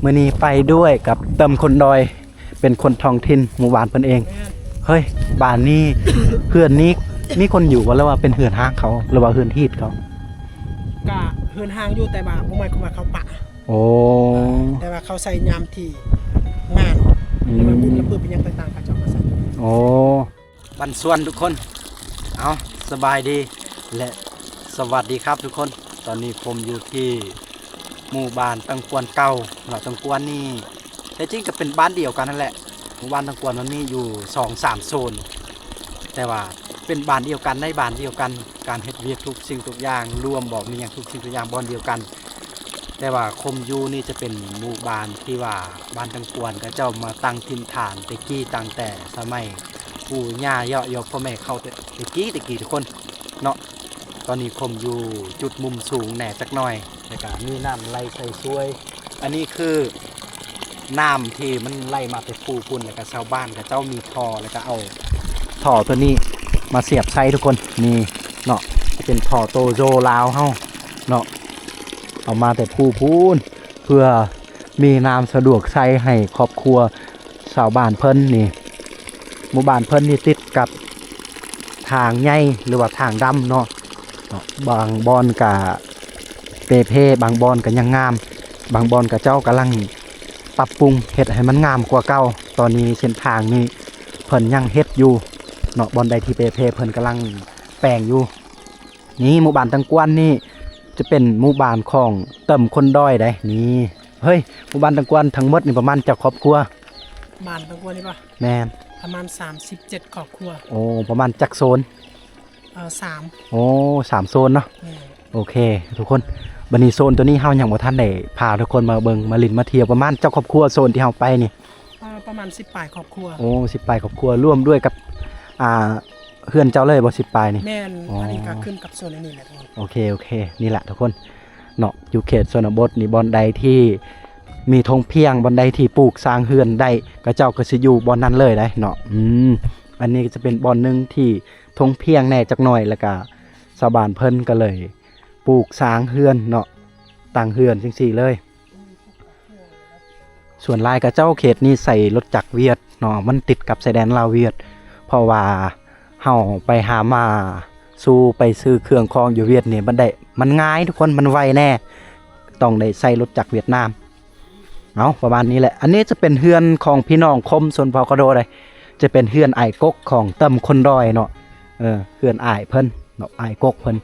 ມື້ນີ້ໄປດ້ວຍກັບເຕີມຄົນດອຍ ເປັນຄົນທ້ອງຖິ່ນໝູ່ບ້ານເພິ່ນເອງ. ແມ່ນ. ເຮີ້ຍ ບ້ານນີ້ ເຮືອນນີ້ມີຄົນຢູ່ບໍ່ ຫຼືວ່າເປັນເຮືອນຮ້າງເຂົາ ຫຼືວ່າເຮືອນຮີດເຂົາ? ກະເຮືອນຮ້າງຢູ່ ແຕ່ວ່າບໍ່ໝາຍຄວາມວ່າເຂົາປະ. ໂອ້ ແຕ່ວ່າເຂົາໃຊ້ຍາມທີ່ງານ ອືມ ຫຼືວ່າບຸນລະເບີດເປັນຫຍັງຕ່າງໆ ເຂົາເຈົ້າມາໃຊ້. ໂອ້ ບັນຊວນທຸກຄົນ ເອົາ ສະບາຍດີ ແລະ ສະຫວັດດີຄັບທຸກຄົນ. ຕອນນີ້ຜົມຢູ່ທີ່ໝູ່ບ້ານຕັງກວນເກົ່າ ເນາະ. ຕັງກວນນີ້ແທ້ຈິງກໍເປັນບ້ານດຽວກັນຫັ້ນແຫຼະ. ໝູ່ບ້ານຕັງກວນມັນມີຢູ່ສອງສາມໂຊນ ແຕ່ວ່າເປັນບ້ານດຽວກັນ ໃນບ້ານດຽວກັນ ການເຮັດວຽກທຸກສິ່ງທຸກຢ່າງ ລວມບໍ່ ມີຫຍັງທຸກສິ່ງທຸກຢ່າງບ່ອນດຽວກັນ. ແຕ່ວ່າຄົມຢູ່ນີ້ຈະເປັນໝູ່ບ້ານທີ່ວ່າບ້ານຕັງກວນ ເຂົາເຈົ້າມາຕັ້ງຖິ່ນຖານແຕ່ກີ້ ຕັ້ງແຕ່ສະໄໝປູ່ຍ່າເຍາະໆ ພໍ່ແມ່ເຂົາແຕ່ ແຕ່ກີ້ແຕ່ກີ້ທຸກຄົນເນາະ. ຕອນນີ້ຄົມຢູ່ຈຸດມຸມສູງແດ່ຈັກໜ່ອຍ ແລ້ວກະມີນ້ຳໄຫຼໃສ່ສວຍ. ອັນນີ້ຄືນ້ຳທີ່ມັນໄຫຼມາແຕ່ພູພຸ້ນ ແລ້ວກະຊາວບ້ານເຂົາເຈົ້າມີທໍ່ ແລ້ວກະເອົາທໍ່ໂຕນີ້ມາສຽບໃສ່ທຸກຄົນ ນີ້ເນາະ ເປັນທໍ່ໂຕໂຈລາວເຮົາເນາະ ເອົາມາແຕ່ພູພຸ້ນ ເພື່ອມີນ້ຳສະດວກໃຊ້ໃຫ້ຄອບຄົວຊາວບ້ານເພິ່ນນີ້. ໝູ່ບ້ານເພິ່ນນີ້ຕິດກັບທາງໃຫຍ່ ຫຼືວ່າທາງດຳເນາະ ບາງບ່ອນກະເປ່ເພ ບາງບ່ອນກະຍັງງາມ ບາງບ່ອນເຂົາເຈົ້າກຳລັງປັບປຸງເຮັດໃຫ້ມັນງາມກວ່າເກົ່າ. ຕອນນີ້ເສັ້ນທາງນີ້ເພິ່ນຍັງເຮັດຢູ່ເນາະ ບ່ອນໃດທີ່ເປ່ເພເພິ່ນກຳລັງແປງຢູ່. ນີ້ໝູ່ບ້ານຕັງກວນນີ້ຈະເປັນໝູ່ບ້ານຂອງເຕີມຄົນດອຍໃດ໋ ນີ້. ເຮີ້ຍ ໝູ່ບ້ານຕັງກວນທັງໝົດນີ້ປະມານຈັກຄອບຄົວ? ບ້ານຕັງກວນນີ້ປະ? ແມ່ນ. ປະມານສາມສິບເຈັດຄອບຄົວ. ໂອ້ ປະມານຈັກໂຊນ? ເອີ ສາມ. ໂອ້ ສາມໂຊນເນາະ. ແມ່ນ. ໂອເຄທຸກຄົນ ບັດນີ້ໂຊນໂຕນີ້ເຮົາຍັງບໍ່ທັນໄດ້ພາທຸກຄົນມາເບິ່ງມາຫຼິ້ນມາທ່ຽວ. ປະມານຈັກຄອບຄົວໂຊນທີ່ເຮົາໄປນີ້? ເອີ ປະມານສິບປາຍຄອບຄົວ. ໂອ້ ສິບປາຍຄອບຄົວ ລວມດ້ວຍກັບ ອ່າ ເຮືອນເຈົ້າເລີຍບໍ່ ສິບປາຍນີ້? ແມ່ນ. ອໍ ອັນນີ້ກໍຂຶ້ນກັບສ່ວນອັນນີ້ແຫຼະທຸກຄົນ. ໂອເຄ ໂອເຄ ນີ້ແຫຼະທຸກຄົນເນາະ ຢູ່ເຂດຊົນນະບົດນີ້ ບ່ອນໃດທີ່ມີທົ່ງພຽງ ບ່ອນໃດທີ່ປູກສ້າງເຮືອນໄດ້ ເຂົາເຈົ້າກໍຊິຢູ່ບ່ອນນັ້ນເລີຍໄດ໋ເນາະ. ອືມ ອັນນີ້ກໍຈະເປັນບ່ອນໜຶ່ງທີ່ທົ່ງພຽງແດ່ຈັກໜ່ອຍ ແລ້ວກະຊາວບ້ານເພິ່ນກໍເລີຍປູກສ້າງເຮືອນເນາະ ຕັ້ງເຮືອນຈັ່ງຊີ້ເລີຍ. ສ່ວນຫຼາຍເຂົາເຈົ້າເຂດນີ້ໃຊ້ລົດຈັກຫວຽດເນາະ ມັນຕິດກັບຊາຍແດນລາວຫວຽດ ເພາະວ່າເຮົາໄປຫາມາສູ່ໄປຊື້ເຄື່ອງຂອງຢູ່ຫວຽດນີ້ ມັນໄດ້ ມັນງ່າຍທຸກຄົນ ມັນໄວແດ່ ຕ້ອງໄດ້ໃຊ້ລົດຈັກຫວຽດນາມ. ເອົາ ປະມານນີ້ແຫຼະ ອັນນີ້ຈະເປັນເຮືອນຂອງພີ່ນ້ອງຄົມຊົນເຜົ່າກະໂດໄດ໋ ຈະເປັນເຮືອນອ້າຍກົກຂອງເຕີມຄົນດອຍເນາະ. ເອີ ເຮືອນອ້າຍເພິ່ນເນາະ ອ້າຍກົກເພິ່ນ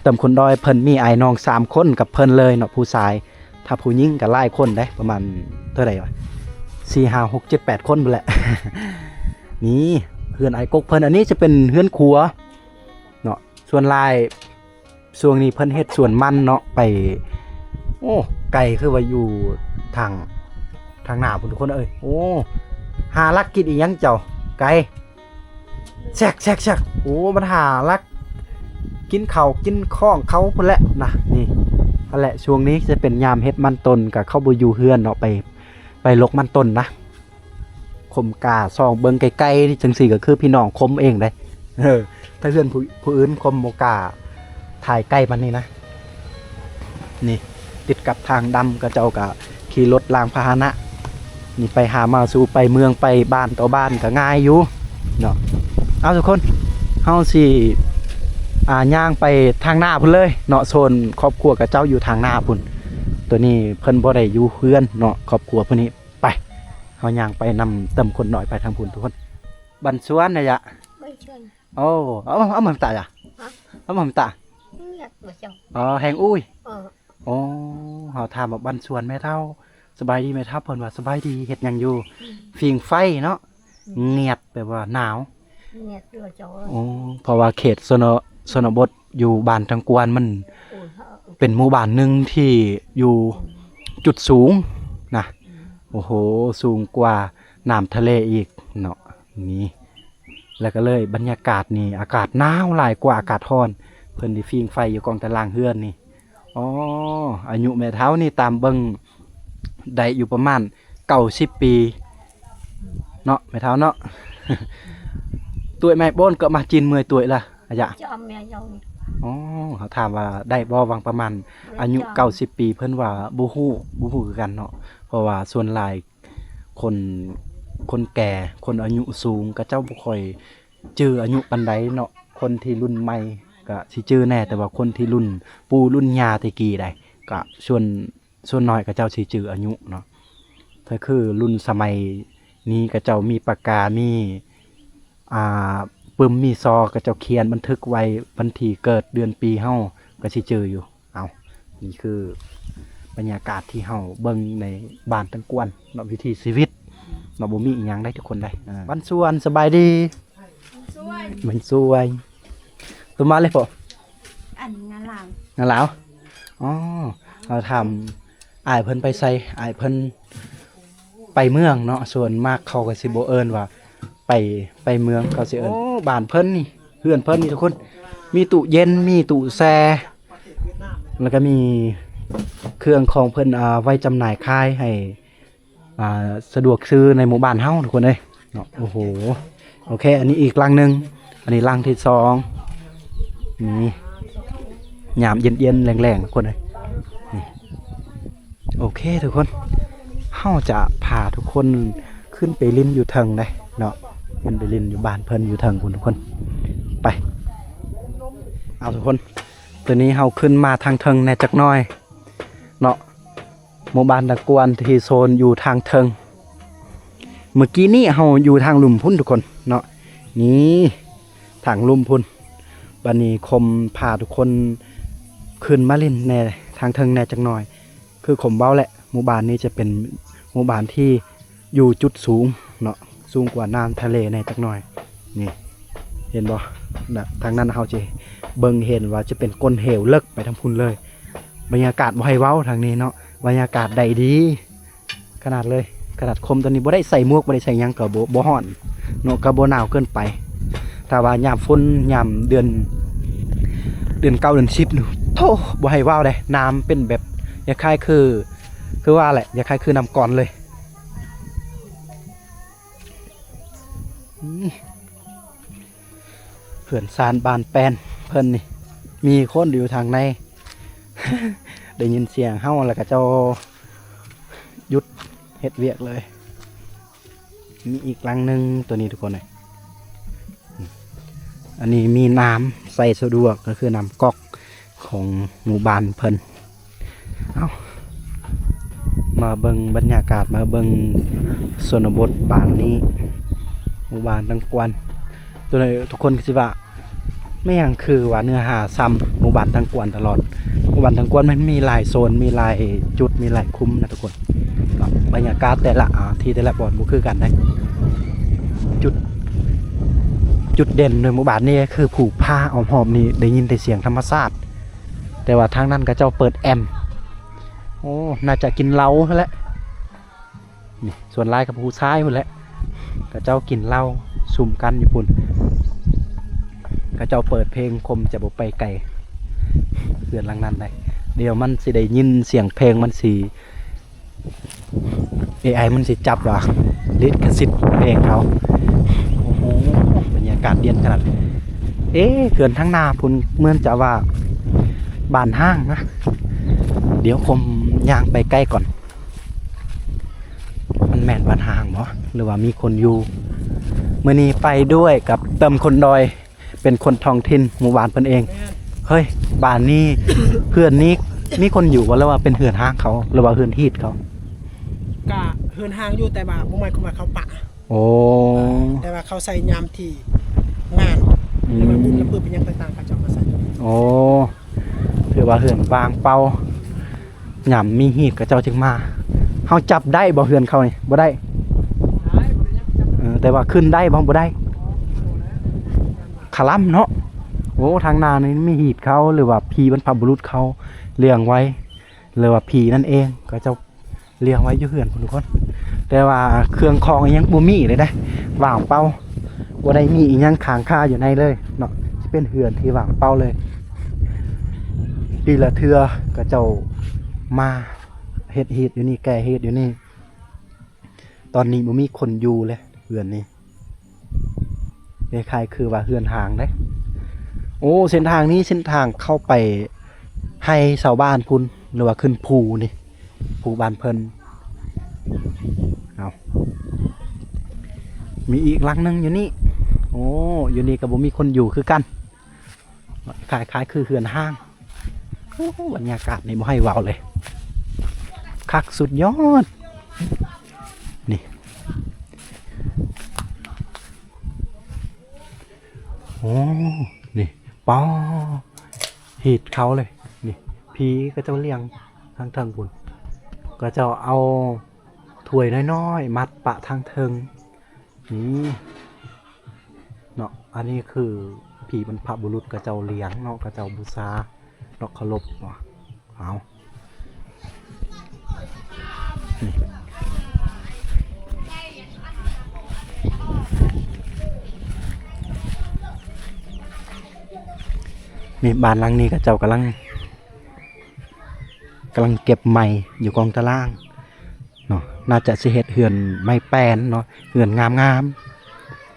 ເຕີມຄົນດອຍເພິ່ນມີອ້າຍນ້ອງສາມຄົນກັບເພິ່ນເລີຍເນາະ ຜູ້ຊາຍ. ຖ້າຜູ້ຍິງກໍຫຼາຍຄົນເດ້ ປະມານເທົ່າໃດວະ ສີ່ ຫ້າ ຫົກ ເຈັດ ແປດຄົນພຸ້ນແຫຼະ. ນີ້ເຮືອນອ້າຍກົກເພິ່ນ ອັນນີ້ຈະເປັນເຮືອນຄົວເນາະ. ສ່ວນຫຼາຍຊ່ວງນີ້ເພິ່ນເຮັດສວນມັນເນາະ ໄປ ໂອ້ ໄກ່ຄືວ່າຢູ່ທາງ ທາງໜ້າພຸ້ນທຸກຄົນເອີຍ. ໂອ້ ຫາລັກກິນອີ່ຫຍັງເຈົ້າ ໄກ່? ແຊກໆໆ ໂອ້ ມັນຫາລັກກິນເຂົ້າກິນຂອງເຂົາພຸ້ນແຫຼະນະ. ນີ້ຫັ້ນແຫຼະ ຊ່ວງນີ້ຈະເປັນຍາມເຮັດມັນຕົ້ນ ກະເຂົາບໍ່ຢູ່ເຮືອນເນາະ ໄປ ໄປຫຼົກມັນຕົ້ນນະ. ຄົມກ້າສ່ອງເບິ່ງໄກໆ ຈັ່ງຊີ້ກໍຄືພີ່ນ້ອງຄົມເອງເດ້. ເອີ ຖ້າເຮືອນຜູ້ ຜູ້ອື່ນຄົມບໍ່ກ້າຖ່າຍໃກ້ປານນີ້ນະ. ນີ້ ຕິດກັບທາງດຳ ເຂົາເຈົ້າກະຂີ່ລົດລາງພາຫະນະ ນີ້ໄປຫາມາສູ່ໄປເມືອງໄປບ້ານຕໍ່ບ້ານກະງ່າຍຢູ່ເນາະ. ເອົາທຸກຄົນ ເຮົາຊິ ອ່າ ຍ່າງໄປທາງໜ້າພຸ້ນເລີຍເນາະ ໂຊນຄອບຄົວເຂົາເຈົ້າຢູ່ທາງໜ້າພຸ້ນ. ໂຕນີ້ເພິ່ນບໍ່ໄດ້ຢູ່ເຮືອນເນາະ ຄອບຄົວຜູ້ນີ້. ໄປ ເຮົາຍ່າງໄປນຳເຕີມຄົນນ້ອຍໄປທາງພຸ້ນທຸກຄົນ. ບັນຊວນນະຍະ ບັນຊວນ. ໂອ້ ເອົາ ເອົາມາຕາຍະ ຮະ ເອົາມາຕາ ເງືອກບໍ່ເຈົ້າ? ອໍ ແຮງອຸ້ຍ. ເອີ ໂອ້ ເຮົາຖາມວ່າບັນຊວນແມ່ເຖົ້າ ສະບາຍດີແມ່ເຖົ້າ? ເພິ່ນວ່າສະບາຍດີ ເຮັດຫຍັງຢູ່? ອືມ ຝີງໄຟເນາະ. ອືມ ງຽດ ແປວ່າໜາວ. ງຽດຢູ່ເຈົ້າເອີຍ. ໂອ້ ເພາະວ່າເຂດຊົນນະ ຊົນນະບົດຢູ່ບ້ານຕັງກວນມັນ ໂອ້ຍ ເປັນໝູ່ບ້ານໜຶ່ງທີ່ຢູ່ ອືມ ຈຸດສູງນະ. ອືມ ໂອ້ໂຫ ສູງກວ່ານ້ຳທະເລອີກເນາະ. ນີ້ ແລ້ວກໍເລີຍບັນຍາກາດນີ້ ອາກາດໜາວຫຼາຍກວ່າອາກາດຮ້ອນ. ເພິ່ນໄດ້ຝີງໄຟຢູ່ກ້ອງຕາລ່າງເຮືອນນີ້. ອໍ ອາຍຸແມ່ເຖົ້ານີ້ຕາມເບິ່ງໄດ້ຢູ່ປະມານເກົ້າສິບປີເນາະ ແມ່ເຖົ້າເນາະ. ຕວຍໄມ້ໂປ້ນກໍມາຈີນເມື່ອຍຕວຍລະອາຍະ. ຈອມແມ່ເຈົ້ານີ້. ອໍ ເຮົາຖາມວ່າໄດ້ບໍ່ຫວ່າງປະມານອາຍຸເກົ້າສິບປີ ເພິ່ນວ່າບໍ່ຮູ້ ບໍ່ຮູ້ຄືກັນເນາະ ເພາະວ່າສ່ວນຫຼາຍຄົນ ຄົນແກ່ ຄົນອາຍຸສູງ ເຂົາເຈົ້າບໍ່ຄ່ອຍຈື່ອາຍຸປານໃດເນາະ. ຄົນທີ່ລຸ້ນໃໝ່ກະຊິຈື່ແດ່ ແຕ່ວ່າຄົນທີ່ລຸ້ນປູ່ລຸ້ນຍ່າແຕ່ກີ້ໃດ໋ ກະສ່ວນ ສ່ວນນ້ອຍເຂົາເຈົ້າຊິຈື່ອາຍຸເນາະ. ກໍຄືລຸ້ນສະໄໝນີ້ເຂົາເຈົ້າມີປາກກາ ມີ ອ່າ ປຶ້ມ ມີຊໍ ເຂົາເຈົ້າຂຽນບັນທຶກໄວ້ວັນທີເກີດເດືອນປີເຮົາກໍຊິຈື່ຢູ່. ເອົາ ນີ້ຄືບັນຍາກາດທີ່ເຮົາເບິ່ງໃນບ້ານຕັງກວນເນາະ ວິຖີຊີວິດເນາະ ບໍ່ມີອີ່ຫຍັງໃດ໋ທຸກຄົນໃດ໋. ບັນຊວນ ສະບາຍດີ. ມັນສວຍ ຕົວມາເລີຍພໍ່ ອັນງາລາວ ງາລາວ. ອໍ ເຮົາຖາມອ້າຍເພິ່ນໄປໃສ ອ້າຍເພິ່ນໄປເມືອງເນາະ ສ່ວນມາກເຂົາກໍຊິບໍ່ເອີ້ນວ່າໄປ ໄປເມືອງ ເຂົາຊິເອີ້ນ ໂອ້ ບ້ານເພິ່ນນີ້ ເຮືອນເພິ່ນນີ້ທຸກຄົນ ມີຕູ້ເຢັນ ມີຕູ້ແຊ່ ແລ້ວກໍມີເຄື່ອງຂອງເພິ່ນ ອ່າ ໄວ້ຈຳໜ່າຍຂາຍໃຫ້ ອ່າ ສະດວກຊື້ໃນໝູ່ບ້ານເຮົາທຸກຄົນເອີຍເນາະ. ໂອ້ໂຫ ໂອເຄ ອັນນີ້ອີກຫຼັງໜຶ່ງ ອັນນີ້ຫຼັງທີສອງ. ນີ້ ຍາມເຢັນໆ ແລງໆ ທຸກຄົນເອີຍ ນີ້. ໂອເຄທຸກຄົນ ເຮົາຈະພາທຸກຄົນຂຶ້ນໄປຫຼິ້ນຢູ່ເທິງເດ້ເນາະ ຂຶ້ນໄປຫຼິ້ນຢູ່ບ້ານເພິ່ນຢູ່ເທິງພຸ້ນທຸກຄົນ. ໄປ ເອົາທຸກຄົນ ຕອນນີ້ເຮົາຂຶ້ນມາທາງເທິງແດ່ຈັກໜ້ອຍເນາະ. ໝູ່ບ້ານຕະກວນທີ່ໂຊນຢູ່ທາງເທິງ ເມື່ອກີ້ນີ້ເຮົາຢູ່ທາງລຸ່ມພຸ້ນທຸກຄົນເນາະ ນີ້ທາງລຸ່ມພຸ້ນ. ບັດນີ້ຄົມພາທຸກຄົນຂຶ້ນມາຫຼິ້ນແດ່ທາງເທິງແດ່ຈັກໜ້ອຍ. ຄືຄົມເວົ້າແຫຼະ ໝູ່ບ້ານນີ້ຈະເປັນໝູ່ບ້ານທີ່ຢູ່ຈຸດສູງເນາະ ສູງກວ່ານ້ຳທະເລແດ່ຈັກໜ້ອຍ. ນີ້ ເຫັນບໍ່ ນະ ທາງນັ້ນເຮົາຈະເບິ່ງເຫັນວ່າຈະເປັນກົ້ນເຫວເລິກໄປທາງພຸ້ນເລີຍ. ບັນຍາກາດບໍ່ໃຫ້ເວົ້າທາງນີ້ເນາະ ບັນຍາກາດໄດ້ດີຂະໜາດເລີຍ. ຂະໜາດຄົມຕອນນີ້ບໍ່ໄດ້ໃສ່ໝວກ ບໍ່ໄດ້ໃສ່ຫຍັງກໍບໍ່ ບໍ່ຮ້ອນເນາະ ກໍບໍ່ໜາວເກີນໄປ. ຖ້າວ່າຍາມຝົນ ຍາມເດືອນ ເດືອນເກົ້າ ເດືອນສິບນີ້ ໂທ້ ບໍ່ໃຫ້ເວົ້າເດ້ ນ້ຳເປັນແບບຄ້າຍໆ ຄື ຄືວ່າແຫຼະ ຄ້າຍໆ ຄືນ້ຳກ່ອນເລີຍ. ອືມ ເຮືອນຊານບ້ານແປ້ນເພິ່ນນີ້ ມີຄົນຢູ່ທາງໃນ ໄດ້ຍິນສຽງເຮົາແລ້ວ ເຂົາເຈົ້າຢຸດເຮັດວຽກເລີຍ. ມີອີກຫຼັງໜຶ່ງ ຕົວນີ້ທຸກຄົນເອີຍ. ອັນນີ້ມີນ້ຳໃຊ້ສະດວກ ກໍຄືນ້ຳກອກຂອງໝູ່ບ້ານເພິ່ນ. ເອົາ ມາເບິ່ງບັນຍາກາດ ມາເບິ່ງຊົນນະບົດບ້ານນີ້ ໝູ່ບ້ານຕັງກວນ. ຕົວນີ້ທຸກຄົນກໍຊິວ່າ ແມ່ນຫຍັງຄືວ່າເນື້ອຫາຊ້ຳໝູ່ບ້ານຕັງກວນຕະຫຼອດ. ໝູ່ບ້ານຕັງກວນມັນມີຫຼາຍໂຊນ ມີຫຼາຍຈຸດ ມີຫຼາຍຄຸ້ມນະທຸກຄົນ. ບັນຍາກາດແຕ່ລະ ອ່າ ທີ່ແຕ່ລະບ່ອນບໍ່ຄືກັນເດ້. ຈຸດ ຈຸດເດັ່ນໃນໝູ່ບ້ານນີ້ຄືພູຜາອ້ອມຮອບນີ້ ໄດ້ຍິນແຕ່ສຽງທຳມະຊາດ ແຕ່ວ່າທາງນັ້ນເຂົາເຈົ້າເປີດແອມ. ໂອ້ ໜ້າຈະກິນເຫຼົ້າຫັ້ນແຫຼະ. ນີ້ ສ່ວນຫຼາຍກໍຜູ້ຊາຍພຸ້ນແຫຼະ ເຂົາເຈົ້າກິນເຫຼົ້າຊຸມກັນຢູ່ພຸ້ນ. ເຂົາເຈົ້າເປີດເພງ ຄົມຈະບໍ່ໄປໄກເຮືອນຫຼັງນັ້ນໃດ. ດຽວມັນຊິໄດ້ຍິນສຽງເພງ ມັນຊິ ເອໄອ ມັນຊິຈັບວ່າລິຂະສິດເພງເຂົາ. ໂອ້ໂຫ ບັນຍາກາດເຢັນຂະໜາດ. ເອ ເຮືອນທາງໜ້າພຸ້ນ ເໝືອນຈະວ່າບ້ານຮ້າງນະ. ດຽວຄົມຍ່າງໄປໃກ້ກ່ອນ. ມັນແມ່ນບ້ານຮ້າງບໍ່ ຫຼືວ່າມີຄົນຢູ່? ມື້ນີ້ໄປດ້ວຍກັບເຕີມຄົນດອຍ ເປັນຄົນທ້ອງຖິ່ນໝູ່ບ້ານເພິ່ນເອງ. ເຮີ້ຍ ບ້ານນີ້ ເຮືອນນີ້ມີຄົນຢູ່ບໍ່ ຫຼືວ່າເປັນເຮືອນຮ້າງເຂົາ ຫຼືວ່າເຮືອນຮີດເຂົາ? ກະເຮືອນຮ້າງຢູ່ ແຕ່ວ່າບໍ່ໝາຍຄວາມວ່າເຂົາປະ. ໂອ້ ແຕ່ວ່າເຂົາໃຊ້ຍາມທີ່ງານ ອືມ ແລ້ວມັນບຸນລະປຶບ ເປັນຫຍັງຕ່າງໆ ເຂົາເຈົ້າມາໃຊ້. ໂອ້ ຖືວ່າເຮືອນວ່າງເປົ່າ ຍາມມີຮີດເຂົາເຈົ້າຈຶ່ງມາ. ເຮົາຈັບໄດ້ບໍ່ເຮືອນເຂົານີ້? ບໍ່ໄດ້. ເອີ ແຕ່ວ່າຂຶ້ນໄດ້ບໍ່? ບໍ່ໄດ້. ຄະລຳເນາະ. ໂອ້ ທາງໜ້ານີ້ມີຮີດເຂົາ ຫຼືວ່າຜີບັນພະບຸລຸດເຂົາລ້ຽງໄວ້ ຫຼືວ່າຜີນັ້ນເອງ ເຂົາເຈົ້າ ລ້ຽງໄວ້ຢູ່ເຮືອນພຸ້ນທຸກຄົນ. ແຕ່ວ່າເຄື່ອງຂອງອີ່ຫຍັງບໍ່ມີເລີຍເດ້ ວ່າງເປົ່າ ບໍ່ໄດ້ມີອີ່ຫຍັງຄ້າງຄາຢູ່ໃນເລີຍເນາະ. ຊິເປັນເຮືອນທີ່ວ່າງເປົ່າເລີຍ. ປີລະເທື່ອເຂົາເຈົ້າມາເຮັດຮີດຢູ່ນີ້ ແກ່ຮີດຢູ່ນີ້. ຕອນນີ້ບໍ່ມີຄົນຢູ່ເລີຍເຮືອນນີ້. ຄ້າຍໆ ຄືວ່າເຮືອນຮ້າງເດ້. ໂອ້ ໂອ້ ເສັ້ນທາງນີ້ເສັ້ນທາງເຂົ້າໄປໄຮ່ຊາວບ້ານພຸ້ນ ຫຼືວ່າຂຶ້ນພູນີ້ ພູບ້ານເພິ່ນ. ເອົາ ມີອີກຫຼັງໜຶ່ງຢູ່ນີ້. ໂອ້ ຢູ່ນີ້ກໍບໍ່ມີຄົນຢູ່ຄືກັນ. ຄ້າຍໆຄືເຮືອນຮ້າງ. ໂອ້ ບັນຍາກາດນີ້ບໍ່ໃຫ້ເວົ້າເລີຍ ຄັກສຸດຍອດ. ນີ້ ໂອ້ ນີ້ ປ້ອ ຮີດເຂົ້າເລີຍ. ນີ້ ຜີເຂົາເຈົ້າລ້ຽງທາງເທິງພຸ້ນ ເຂົາເຈົ້າເອົາຖ້ວຍນ້ອຍໆມັດປະທາງເທິງ. ນີ້ເນາະ ອັນນີ້ຄືຜີບັນພະບຸລຸດເຂົາເຈົ້າລ້ຽງເນາະ ເຂົາເຈົ້າບູຊາເນາະ ເຄົາລົບເນາະ. ເອົາ ນີ້ ບ້ານຫຼັງນີ້ເຂົາເຈົ້າກຳລັງ ກຳລັງເກັບໄມ້ຢູ່ກອງຕາລ່າງເນາະ ໜ້າຈະຊິເຮັດເຮືອນໄມ້ແປ້ນເນາະ ເຮືອນງາມ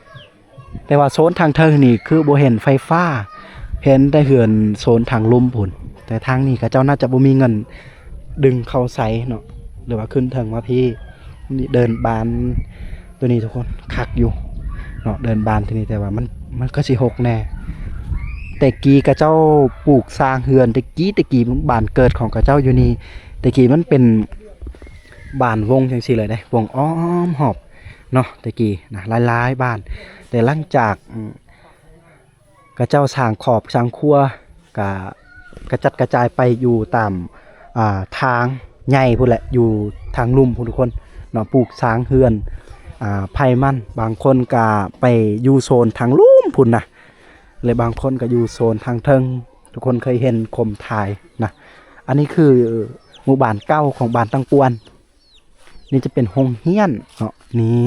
ໆ. ແຕ່ວ່າໂຊນທາງເທິງນີ້ຄືບໍ່ເຫັນໄຟຟ້າ ເຫັນແຕ່ເຮືອນໂຊນທາງລຸ່ມພຸ້ນ. ແຕ່ທາງນີ້ເຂົາເຈົ້າໜ້າຈະບໍ່ມີເງິນດຶງເຂົ້າໃສ່ເນາະ ຫຼືວ່າຂຶ້ນເທິງມາພີ້. ນີ້ເດີ່ນບານໂຕນີ້ທຸກຄົນ ຄັກຢູ່ເນາະ ເດີ່ນບານໂຕນີ້ ແຕ່ວ່າມັນ ມັນກໍຊິຮົກແດ່. ແຕ່ກີ້ເຂົາເຈົ້າປູກສ້າງເຮືອນ ແຕ່ກີ້ ແຕ່ກີ້ບ້ານເກີດຂອງເຂົາເຈົ້າຢູ່ນີ້ ແຕ່ກີ້ມັນເປັນ ບ້ານວົງຈັ່ງຊີ້ເລີຍເດ້ ວົງອ້ອມຮອບເນາະ ແຕ່ກີ້ນະ ຫຼາຍໆບ້ານ. ແຕ່ຫຼັງຈາກ ເຂົາເຈົ້າສ້າງຄອບສ້າງຄົວ ກະກະຈັດກະຈາຍໄປຢູ່ຕາມ ອ່າ ທາງໃຫຍ່ພຸ້ນແຫຼະ ຢູ່ທາງລຸ່ມພຸ້ນທຸກຄົນເນາະ ປູກສ້າງເຮືອນ ອ່າ ໃຜມັນ. ບາງຄົນກະໄປຢູ່ໂຊນທາງລຸ່ມພຸ້ນນະ ແລະ ບາງຄົນກະຢູ່ໂຊນທາງເທິງ. ທຸກຄົນເຄີຍເຫັນຄົມຖ່າຍນະ. ອັນນີ້ຄືໝູ່ບ້ານເກົ່າຂອງບ້ານຕັງກວນ. ນີ້ຈະເປັນໂຮງຮຽນເນາະ ນີ້.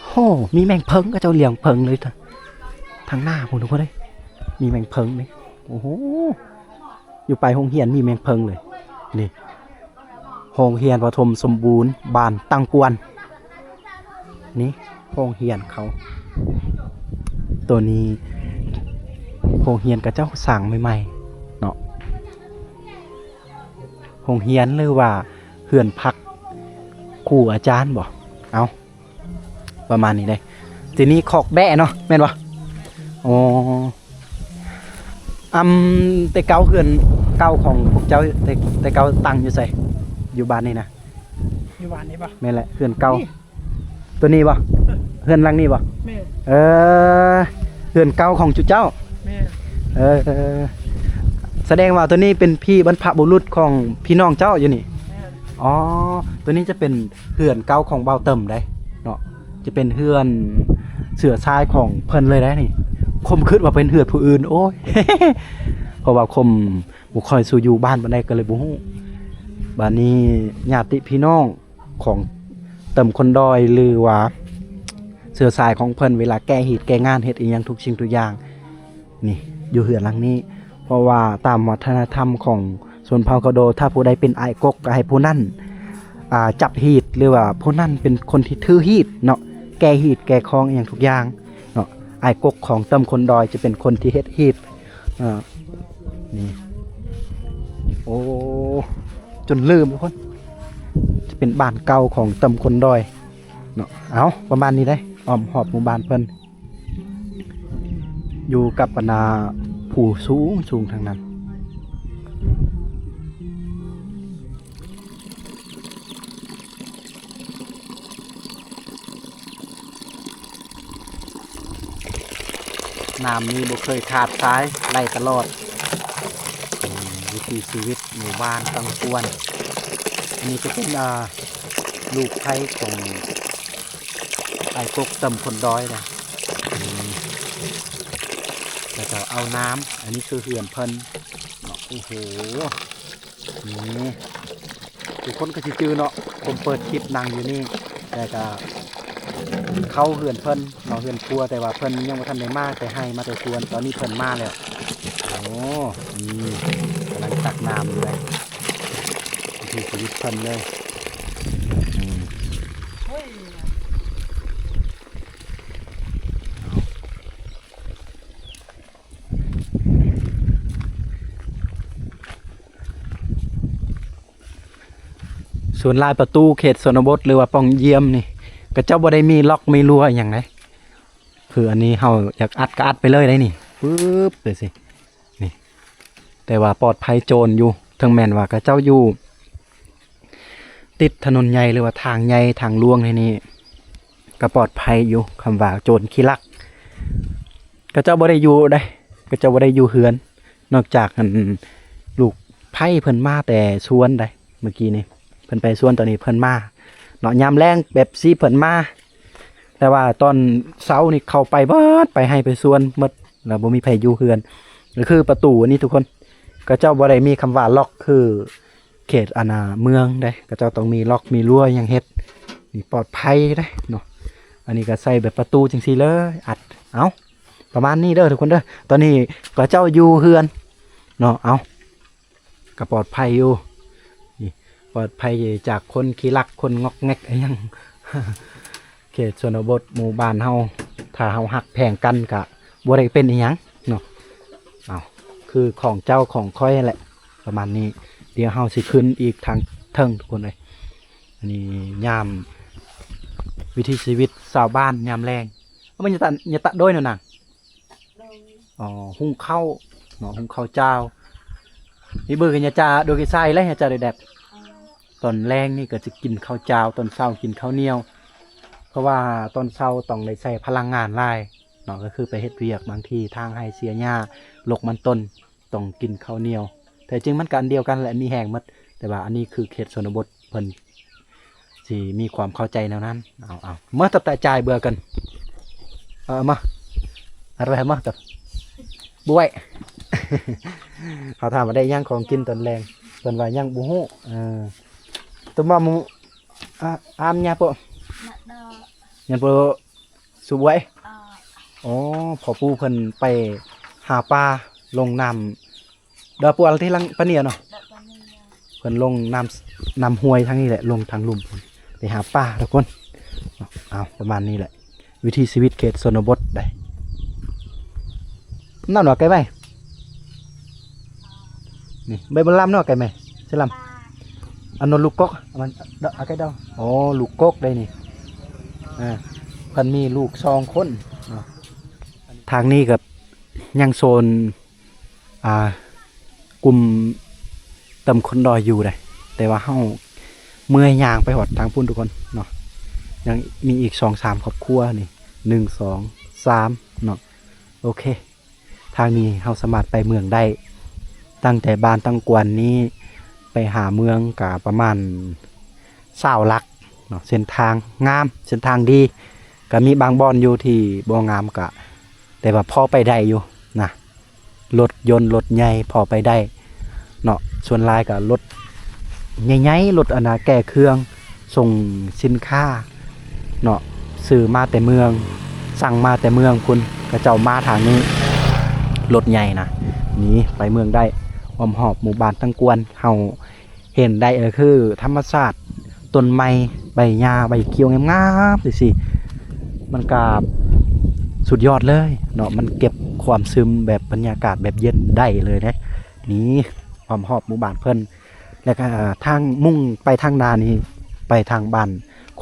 ໂຫ ມີແມງເຜິ້ງ ເຂົາເຈົ້າລ້ຽງເຜິ້ງເລີຍ ທາງໜ້າພຸ້ນທຸກຄົນເອີຍ ມີແມງເຜິ້ງເດ້. ໂອ້ໂຫ ຢູ່ປາຍໂຮງຮຽນມີແມງເຜິ້ງເລີຍ ນີ້. ໂຮງຮຽນປະຖົມສົມບູນບ້ານຕັງກວນ ນີ້ໂຮງຮຽນເຂົາ. ໂຕນີ້ໂຮງຮຽນເຂົາເຈົ້າສ້າງໃໝ່ໆເນາະ ໂຮງຮຽນ ຫຼືວ່າເຮືອນພັກຄູອາຈານບໍ? ເອົ້າ ປະມານນີ້ເດ້. ທີນີ້ຄອກແບ້ເນາະ ແມ່ນບໍ່? ອໍ ອຳ ແຕ່ເກົ່າເຮືອນເກົ່າຂອງພວກເຈົ້າ ແຕ່ ແຕ່ເກົ່າຕັ້ງຢູ່ໃສ? ຢູ່ບ້ານນີ້ນະ? ຢູ່ບ້ານນີ້ບໍ່? ແມ່ນແຫຼະ ເຮືອນເກົ່າ. ນີ້ ໂຕນີ້ບໍ່? ເຮືອນຫຼັງນີ້ບໍ່? ແມ່ນ. ເອີ ເຮືອນເກົ່າຂອງຈຸເຈົ້າ? ແມ່ນ. ເອີ ສະແດງວ່າໂຕນີ້ເປັນຜີບັນພະບຸລຸດຂອງພີ່ນ້ອງເຈົ້າຢູ່ນີ້? ແມ່ນ. ອໍ ໂຕນີ້ຈະເປັນເຮືອນເກົ່າຂອງບ່າວເຕີມໄດ໋ເນາະ ຈະເປັນເຮືອນເຊື້ອສາຍຂອງເພິ່ນເລີຍໄດ໋ນີ້. ຄົມຄິດວ່າເປັນເຮືອນຜູ້ອື່ນ ໂອ້ຍ ເພາະວ່າຄົມບໍ່ຄ່ອຍສູ່ຢູ່ບ້ານປານໃດ ກໍເລີຍບໍ່ຮູ້. ບາດນີ້ຍາດຕິພີ່ນ້ອງ ຂອງເຕີມຄົນດອຍ ຫຼືວ່າເຊື້ອສາຍຂອງເພິ່ນ ເວລາແກ້ຮີດແກ້ງານ ເຮັດອີ່ຫຍັງທຸກສິ່ງທຸກຢ່າງ ນີ້ ຢູ່ເຮືອນຫຼັງນີ້. ເພາະວ່າຕາມວັດທະນະທຳຂອງຊົນເຜົ່າເຂົາໂດ ຖ້າຜູ້ໃດເປັນອ້າຍກົກ ກໍໃຫ້ຜູ້ນັ້ນ ອ່າ ຈັບຮີດ ຫຼືວ່າຜູ້ນັ້ນເປັນຄົນທີ່ຖືຮີດເນາະ ແກ້ຮີດແກ້ຄອງອີ່ຫຍັງທຸກຢ່າງເນາະ. ອ້າຍກົກຂອງເຕີມຄົນດອຍຈະເປັນຄົນທີ່ເຮັດຮີດ ອ່າ ນີ້ ໂອ້ ຈົນລືມທຸກຄົນ ຈະເປັນບ້ານເກົ່າຂອງເຕີມຄົນດອຍເນາະ. ເອົາ ປະມານນີ້ເດ້ ອ້ອມຮອບໝູ່ບ້ານເພິ່ນ ຢູ່ກັບບັນດາພູສູງໆ ທາງນັ້ນ. ນ້ຳນີ້ບໍ່ເຄີຍຂາດສາຍ ໄຫຼຕະຫຼອດ. ເປັນວິຖີຊີວິດໝູ່ບ້ານຕັງກວນ. ອັນນີ້ຈະເປັນ ອ່າ ລູກໃພ້ຂອງອ້າຍກົກເຕີມຄົນດອຍນະ. ເຂົາເຈົ້າເອົານ້ຳ ອັນນີ້ຄືເຮືອນເພິ່ນເນາະ. ໂອ້ໂຫ ນີ້ ທຸກຄົນກໍຊິຈື່ເນາະ ຜົມເປີດຄລິບນັ່ງຢູ່ນີ້ ແຕ່ກໍເຂົ້າເຮືອນເພິ່ນເນາະ ເຮືອນຄົວ ແຕ່ວ່າເພິ່ນຍັງບໍ່ທັນໄດ້ມາແຕ່ໄຮ່ມາແຕ່ສວນ. ຕອນນີ້ເພິ່ນມາແລ້ວ. ໂອ້ ນີ້ກຳລັງຕັກນ້ຳຢູ່ເດ້ ວິຖີຊີວິດເພິ່ນເລີຍ. ອືມ ເອົາ ສ່ວນຫຼາຍປະຕູເຂດຊົນນະບົດ ຫຼືວ່າປ່ອງຢ້ຽມນີ້ ເຂົາເຈົ້າບໍ່ໄດ້ມີລັອກມີລົວອີ່ຫຍັງໃດ. ຄືອັນນີ້ເຮົາຢາກອັດກໍອັດໄປເລີຍໄດ໋ນີ້ ປຶບ ຈັ່ງຊີ້ ນີ້. ແຕ່ວ່າປອດໄພໂຈນຢູ່ ເຖິງແມ່ນວ່າເຂົາເຈົ້າຢູ່ຕິດຖະໜົນໃຫຍ່ ຫຼືວ່າທາງໃຫຍ່ທາງຫຼວງໃນນີ້ ກໍປອດໄພຢູ່. ຄຳວ່າໂຈນຂີ້ລັກ ເຂົາເຈົ້າບໍ່ໄດ້ຢູ່ໃດ໋ ເຂົາເຈົ້າບໍ່ໄດ້ຢູ່ເຮືອນ ນອກຈາກອັນລູກໃພ້ເພິ່ນມາແຕ່ສວນໃດ໋ ເມື່ອກີ້ນີ້ ເພິ່ນໄປສວນ ຕອນນີ້ເພິ່ນມາເນາະ ຍາມແລງແບບຊີ້ເພິ່ນມາ. ແຕ່ວ່າຕອນເຊົ້ານີ້ເຂົາໄປເບິດ ໄປໄຮ່ໄປສວນໝົດ ແລ້ວບໍ່ມີໃຜຢູ່ເຮືອນ. ກໍຄືປະຕູນີ້ທຸກຄົນ ເຂົາເຈົ້າບໍ່ໄດ້ມີຄຳວ່າລັອກຄືເຂດອັນນ່າເມືອງໃດ໋ ເຂົາເຈົ້າຕ້ອງມີລັອກມີລົວຫຍັງເຮັດ ນີ້ປອດໄພໃດ໋ເນາະ. ອັນນີ້ກໍໃສ່ແບບປະຕູຈັ່ງຊີ້ເລີຍ ອັດ ເອົາ ປະມານນີ້ເດີທຸກຄົນເດີ. ຕອນນີ້ເຂົາເຈົ້າຢູ່ເຮືອນເນາະ ເອົາ ກໍປອດໄພຢູ່ ນີ້ ປອດໄພຈາກຄົນຂີ້ລັກ ຄົນງອກແງກອີ່ຫຍັງ. ເຂດຊົນນະບົດ ໝູ່ບ້ານເຮົາ ຖ້າເຮົາຮັກແພງກັນກະບໍ່ໄດ້ເປັນອີ່ຫຍັງເນາະ. ເອົາ ຄືຂອງເຈົ້າຂອງຂ້ອຍຫັ້ນແຫຼະ ປະມານນີ້. ດຽວເຮົາຊິຂຶ້ນອີກທາງເທິງທຸກຄົນເອີຍ. ອັນນີ້ຍາມ ວິຖີຊີວິດຊາວບ້ານຍາມແລງ. ເອົາ ມັນຍາຕະ ຍາຕະໂດຍເນາະນາງ. ໂດຍ ອໍ ຫຸງເຂົ້າເນາະ ຫຸງເຂົ້າຈ້າວ. ອີເບີກັນຍາຈາໂດກິໄຊແລະຍາຈາໂດແດບ. ອໍ ຕອນແລງນີ້ກໍຈະກິນເຂົ້າຈ້າວ ຕອນເຊົ້າກິນເຂົ້າໜຽວ ເພາະວ່າຕອນເຊົ້າຕ້ອງໄດ້ໃຊ້ພະລັງງານຫຼາຍເນາະ ກໍຄືໄປເຮັດວຽກ ບາງທີຖາງໄຮ່ເສຍຫຍ້າ ລົກມັນຕົ້ນ ຕ້ອງກິນເຂົ້າໜຽວ. ແທ້ຈິງມັນກໍອັນດຽວກັນແຫຼະ ມີແຮງໝົດ ແຕ່ວ່າອັນນີ້ຄືເຂດຊົນນະບົດ ເພິ່ນຊິມີຄວາມເຂົ້າໃຈແນວນັ້ນ. ເອົາ ເອົາ ເມືອຕັບຕະຈ່າຍເບື່ອກັນ. ເອົາມາ ອັດໄວ້ມາຕັບ ບວຍ. ເຮົາຖາມວ່າໄດ້ຫຍັງຂອງກິນຕອນແລງ ເພິ່ນວ່າຍັງບໍ່ຮູ້. ເອີ ຕົມມາໝູ ອາ ອາມຍາໂປ ຍາໂປ ສູບໄວ້. ອໍ ພໍ່ປູ່ເພິ່ນໄປຫາປາລົງນ້ຳ ດອກປວນທີ່ລັງປາເນຍເນາະ ເພິ່ນລົງນ້ຳ ນ້ຳຫ້ວຍທາງນີ້ແຫຼະ ລົງທາງລຸ່ມໄປຫາປາທຸກຄົນ. ເອົາ ປະມານນີ້ແຫຼະ ວິຖີຊີວິດເຂດຊົນນະບົດໃດ໋. ນ້ຳໜອກໄກ່ໄໝ ນີ້ ໃບບຸນລຳເນາະ ໄກ່ໄໝ ສະລຳ. ອັນນັ້ນລູກກົກ ມັນດອກ ອາ ໄກ່ດອກ. ໂອ້ ລູກກົກໄດ໋ນີ້. ເອີ ເພິ່ນມີລູກສອງຄົນເນາະ. ທາງນີ້ກໍຍັງໂຊນ ອ່າ ກຸ່ມຕຳຄົນດອຍຢູ່ໃດ໋ ແຕ່ວ່າເຮົາເມື່ອຍຍ່າງໄປຮອດທາງພຸ້ນທຸກຄົນເນາະ. ຍັງມີອີກສອງສາມຄອບຄົວນີ້ ໜຶ່ງ ສອງ ສາມເນາະ. ໂອເຄ ທາງນີ້ເຮົາສາມາດໄປເມືອງໄດ້ ຕັ້ງແຕ່ບ້ານຕັງກວນນີ້ໄປຫາເມືອງກະປະມານຊາວຫຼັກເນາະ. ເສັ້ນທາງງາມ ເສັ້ນທາງດີ ກະມີບາງບ່ອນຢູ່ທີ່ບໍ່ງາມ ກະ ແຕ່ວ່າພໍໄປໄດ້ຢູ່ນະ ລົດຍົນລົດໃຫຍ່ພໍໄປໄດ້ເນາະ. ສ່ວນຫຼາຍກະລົດໃຫຍ່ໆ ລົດອັນນ່າແກ່ເຄື່ອງ ສົ່ງສິນຄ້າເນາະ ຊື້ມາແຕ່ເມືອງ ສັ່ງມາແຕ່ເມືອງພຸ້ນ ເຂົາເຈົ້າມາທາງນີ້ ລົດໃຫຍ່ນະ. ນີ້ໄປເມືອງໄດ້ ອ້ອມຮອບໝູ່ບ້ານຕັງກວນ ເຮົາເຫັນໄດ້ກໍຄືທຳມະຊາດ ຕົ້ນໄມ້ ໃບຫຍ້າ ໃບຂຽວງາມໆ ຈັ່ງຊີ້ ມັນກະສຸດຍອດເລີຍເນາະ. ມັນເກັບຄວາມຊຶມແບບບັນຍາກາດແບບເຢັນໄດ້ເລີຍເດ້. ນີ້ ອ້ອມຮອບໝູ່ບ້ານເພິ່ນ ແລ້ວກະທາງມຸ່ງໄປທາງໜ້ານີ້ ໄປທາງບ້ານ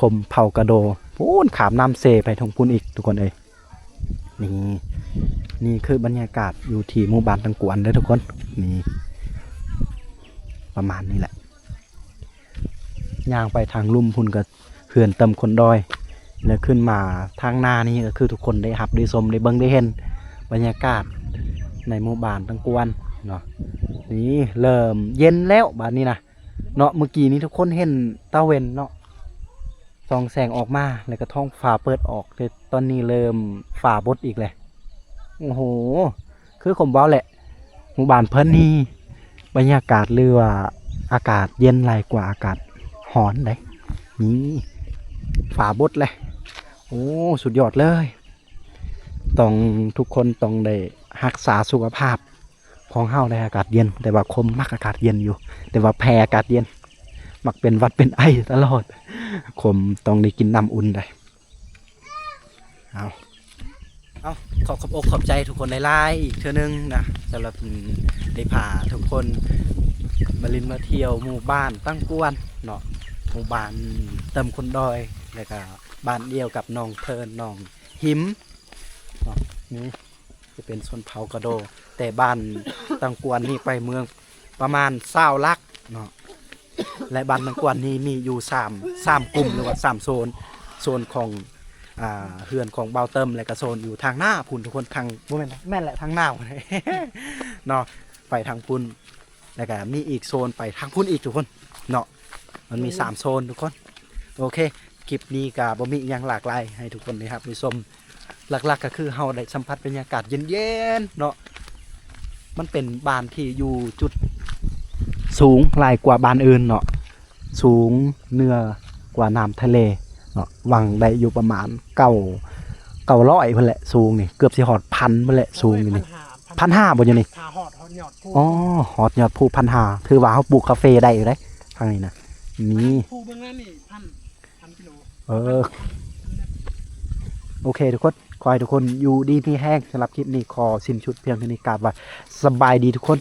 ຄົມເຜົ່າກະໂດ ພຸ້ນ ຂ້າມນ້ຳເຊໄປທາງພຸ້ນອີກທຸກຄົນເອີຍ. ນີ້ ນີ້ຄືບັນຍາກາດຢູ່ທີ່ໝູ່ບ້ານຕັງກວນເດີທຸກຄົນ. ນີ້ ປະມານນີ້ແຫຼະ ຍ່າງໄປທາງລຸ່ມພຸ້ນກໍ ເຮືອນຕຳຄົນດອຍ ແລ້ວຂຶ້ນມາທາງໜ້ານີ້ ກໍຄືທຸກຄົນໄດ້ຮັບໄດ້ຊົມໄດ້ເບິ່ງໄດ້ເຫັນບັນຍາກາດໃນໝູ່ບ້ານຕັງກວນເນາະ. ນີ້ເລີ່ມເຢັນແລ້ວບາດນີ້ນະເນາະ. ເມື່ອກີ້ນີ້ທຸກຄົນເຫັນຕາເວັນເນາະ ສ່ອງແສງອອກມາ ແລ້ວກໍທ້ອງຟ້າເປີດອອກ ແຕ່ຕອນນີ້ເລີ່ມຟ້າບົດອີກແລ້ວ. ໂອ້ໂຫ ຄືຄວາມເວົ້າແຫຼະ ໝູ່ບ້ານເພິ່ນນີ້ບັນຍາກາດ ຫຼືວ່າອາກາດເຢັນຫຼາຍກວ່າອາກາດຮ້ອນເດ້. ນີ້ ຟ້າບົດແຫຼະ. ໂອ້ ສຸດຍອດເລີຍ. ຕ້ອງ ທຸກຄົນຕ້ອງໄດ້ຮັກສາສຸຂະພາບຂອງເຮົາໃນອາກາດເຢັນ. ແຕ່ວ່າຄົມມັກອາກາດເຢັນຢູ່ ແຕ່ວ່າແພ້ອາກາດເຢັນ ມັກເປັນຫວັດເປັນໄອຕະຫຼອດ. ຄົມຕ້ອງໄດ້ກິນນ້ຳອຸ່ນໄດ໋. ເອົາ ເອົາ ຂໍຂອບອົກຂອບໃຈທຸກຄົນຫຼາຍໆອີກເທື່ອໜຶ່ງນະ ສຳລັບ ອືມ ໄດ້ພາທຸກຄົນມາຫຼິ້ນມາທ່ຽວໝູ່ບ້ານຕັງກວນເນາະ. ໝູ່ບ້ານເຕີມຄົນດອຍ ແລ້ວກະບ້ານດຽວກັບໜອງເທີນ ໜອງຫິມເນາະ. ນີ້ຈະເປັນຊົນເຜົ່າກະໂດ, ແຕ່ບ້ານຕັງກວນນີ້ໄປເມືອງປະມານຊາວຫຼັກເນາະ. ແລະ ບ້ານຕັງກວນນີ້ມີຢູ່ສາມ ສາມກຸ່ມ ຫຼືວ່າສາມໂຊນ, ໂຊນຂອງ ອ່າ ເຮືອນຂອງບ່າວເຕີມ ແລະກະໂຊນຢູ່ທາງໜ້າພຸ້ນທຸກຄົນ, ທາງ ບໍ່ແມ່ນ ແມ່ນແຫຼະ ທາງໜ້າ ເນາະ, ໄປທາງພຸ້ນ ແລ້ວກະມີອີກໂຊນໄປທາງພຸ້ນອີກທຸກຄົນເນາະ. ມັນມີສາມໂຊນທຸກຄົນ. ໂອເຄ ຄລິບນີ້ກະບໍ່ມີອີ່ຫຍັງຫຼາກຫຼາຍໃຫ້ທຸກຄົນໄດ້ຮັບໄດ້ຊົມ. ຫຼັກໆກະຄືເຮົາໄດ້ສຳຜັດບັນຍາກາດເຢັນໆເນາະ. ມັນເປັນບ້ານທີ່ຢູ່ຈຸດສູງຫຼາຍກວ່າບ້ານອື່ນເນາະ, ສູງເໜືອກວ່ານ້ຳທະເລເນາະ, ຫວ່າງໄດ້ຢູ່ປະມານເກົ້າ ເກົ້າຮ້ອຍພຸ້ນແຫຼະ ສູງນີ້ ເກືອບຊິຮອດພັນພຸ້ນແຫຼະ ສູງຢູ່ນີ້ ພັນຫ້າບໍ່ຢູ່ນີ້? ຖ້າຮອດ ຮອດຍອດພູ ອໍ ຮອດຍອດພູພັນຫ້າ ຖືວ່າເຮົາປູກກາເຟໄດ້ຢູ່ເດ້ ທາງນີ້ນະ. ນີ້ ພູເບື້ອງນັ້ນນີ້ ພັນ ພັນກິໂລ ເອີ ພັນ ໂອເຄທຸກຄົນ ຂໍໃຫ້ທຸກຄົນຢູ່ດີມີແຮງ. ສຳລັບຄລິບນີ້ຂໍສິ້ນສຸດພຽງເທົ່ານີ້. ກາບວ່າສະບາຍດີທຸກຄົນ.